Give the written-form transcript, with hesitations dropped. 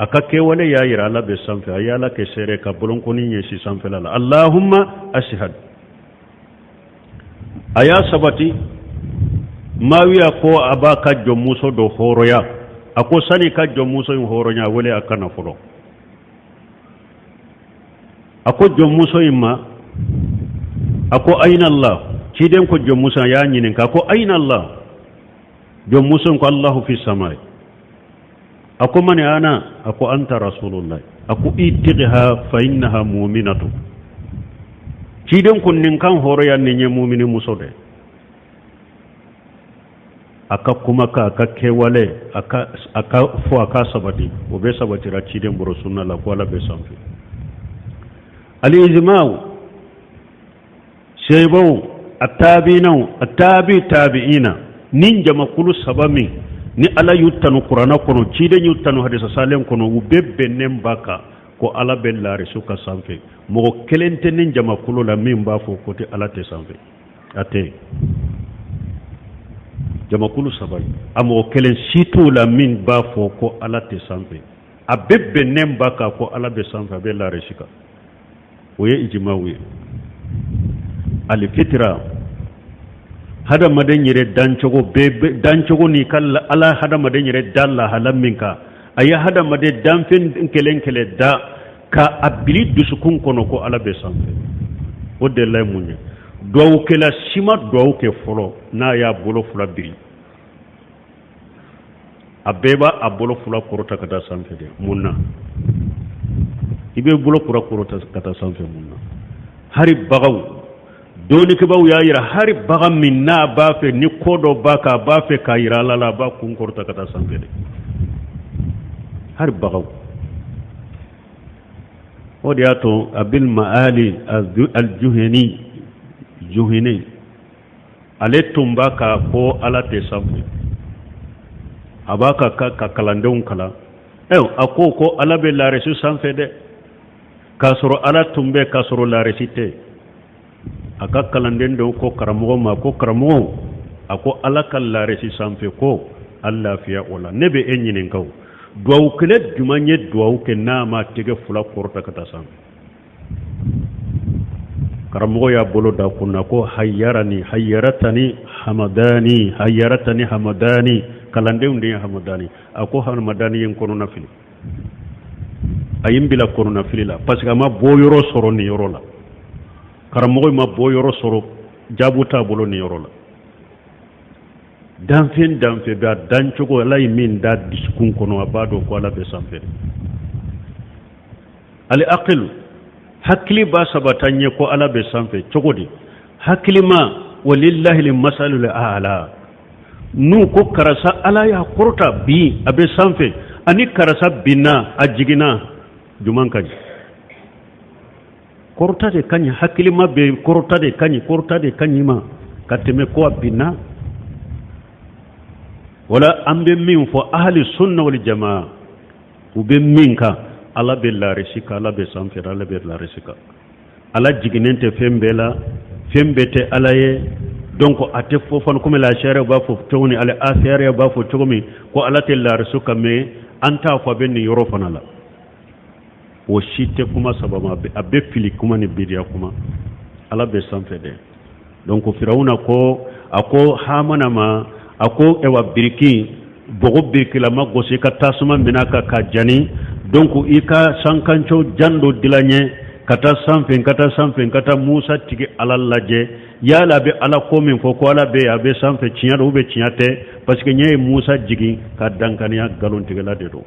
A ka kɛwale y'a yira Ala bɛ sanfɛ, a ye Ala kɛ seere ka bolonkɔni ɲɛsin sanfɛla la, Allahumma ashhad. A y'a sabati. Mawiya ko a b'a ka jɔnmuso dɔ hɔrɔnya. A ko sani ka jɔnmuso in hɔrɔnya, a wele a ka na fɔlɔ. A ko jɔnmuso in ma, a ko ayina Allah? Ciden ko jɔnmuso, a y'a ɲininka, a ko ayina Allah? Jɔnmuso in ko Allahu fi samai. A ko mani ana? A ko anta rasulullah. A ko itiqha fa innaha mu'minatu. Ciden ko nin kan hɔrɔnya, nin ye mumini muso de. A ka kumakan, a ka kɛwale, a ka fɔ, a ka sabati, o bɛɛ sabatira ciden bolo sunna la ko Ala bɛ sanfɛ. Al-ijma'u, sahabaw, a tabiinaw, a tabi tabiina, ni jamakulu saba min ni Ala y'u tanu kuranɛ kɔnɔ, ciden y'u tanu hadisa salen kɔnɔ, u bɛɛ bɛnnen b'a kan ko Ala bɛ larisu ka sanfɛ. Mɔgɔ kelen tɛ ni jamakulu la min b'a fɔ ko tɛ Ala tɛ sanfɛ. A tɛ jamakulu saba ye, a mɔgɔ kelen si t'u la min b'a fɔ ko Ala tɛ sanfɛ. A bɛɛ bɛnnen b'a kan ko Ala bɛ sanfɛ, a bɛ larisi kan. O ye ijimaw ye. Alifitira, hadamaden yɛrɛ dancogo bɛɛ, dancogo n'i ka Ala hadamaden yɛrɛ da lahala min kan, a ye hadamaden danfɛn kelen kelen da ka a bili dusukun kɔnɔ ko Ala bɛ sanfɛ. O delila ye mun ye? Duwawukɛla si ma duwawu kɛ fɔlɔ n'a y'a bolo fila biri. A bɛɛ b'a a bolo fila kɔrɔta ka taa sanfɛ de. Mun na i bɛ bolo kura kɔrɔta ka taa sanfɛ? Mun na? Hari baganw, dɔnnikɛbaaw y'a yira, hari bagan min n'a b'a fɛ ni ko dɔ b'a kan, a b'a fɛ k'a yira Ala la, a b'a kun kɔrɔta ka taa sanfɛ de, hari baganw. O de y'a to Abil Maali Aljuhani, Juhani, ale tun b'a ka ko Ala tɛ sanfɛ. A b'a ka kalandenw kalan. A ko Ala bɛ larisi sanfɛ dɛ, k'a sɔrɔ Ala tun bɛ k'a sɔrɔ larisi tɛ. A ka kalanden dɔw ko karamɔgɔ ma ko karamɔgɔ, a ko Ala ka larisi sanfɛ ko a lafiya o la. Ne bɛ e ɲininka, o duwawukɛla jumɛn ye duwawu kɛ n'a ma tɛgɛ fila kɔrɔta ka taa sanfɛ? Karamɔgɔ y'a bolo da kunna ko hayarani hayaratani hamadani hayaratani hamadani. Kalandenw de ye hamadani. A ko hamadani ye n kɔnɔna fili, a ye n bila kɔnɔna fili la, parce que a ma bɔ yɔrɔ sɔrɔ nin yɔrɔ la. Karamɔgɔ ma bɔ yɔrɔ sɔrɔ, jaabu t'a bolo nin yɔrɔ la. Danfɛn danfɛn bɛ a dancogo, Ala ye min da dusukun kɔnɔ, a b'a dɔn ko Ala bɛ sanfɛ. Ali akilu, hakili b'a sabata ɲɛ ko Ala bɛ sanfɛ cogo di? Hakilima, walillahi masalul ala. N'u ko karisa Ala y'a kɔrɔta bi, a bɛ sanfɛ, ani karisa binna, a jiginna, jumɛn ka ɲi? Kɔrɔta de ka ɲi. Hakilima bɛ kɔrɔta de ka ɲi, kɔrɔta de ka ɲi ma ka tɛmɛ ko a binna. Wala an bɛ min fɔ, ahali sunna wal jamaa, u bɛ min kan, Ala bɛ larisi kan, Ala bɛ sanfɛ, Ala bɛ larisi kan. Ala jiginnen tɛ fɛn bɛɛ la, fɛn bɛɛ tɛ Ala ye. Donc a tɛ fɔ fana komi lasariya b'a fɔ cogo min, ale asariya b'a fɔ cogo min ko Ala tɛ larisu kan, mais an t'a fɔ a bɛ nin yɔrɔ fana la. O si tɛ kuma saba ma, a bɛ fili kuma ni bidiya kuma. Ala bɛ sanfɛ dɛ. Donc Firawuna ko, a ko Hamana ma, a ko ewa biriki bɔgɔ birikilama gosi ka tasuma minɛ ka ka jani. Donc i ka sankanco jan dɔ dilan ye ka taa sanfɛ, ka taa sanfɛ, ka taa Musa tigi Ala lajɛ, yala a bɛ Ala ko min fɔ ko Ala bɛ yen, a bɛ sanfɛ, tiɲɛ don ou bien tiɲɛ tɛ? Parce que ɲɛ ye Musa jigin ka dankaniya, nkalontigɛla de don.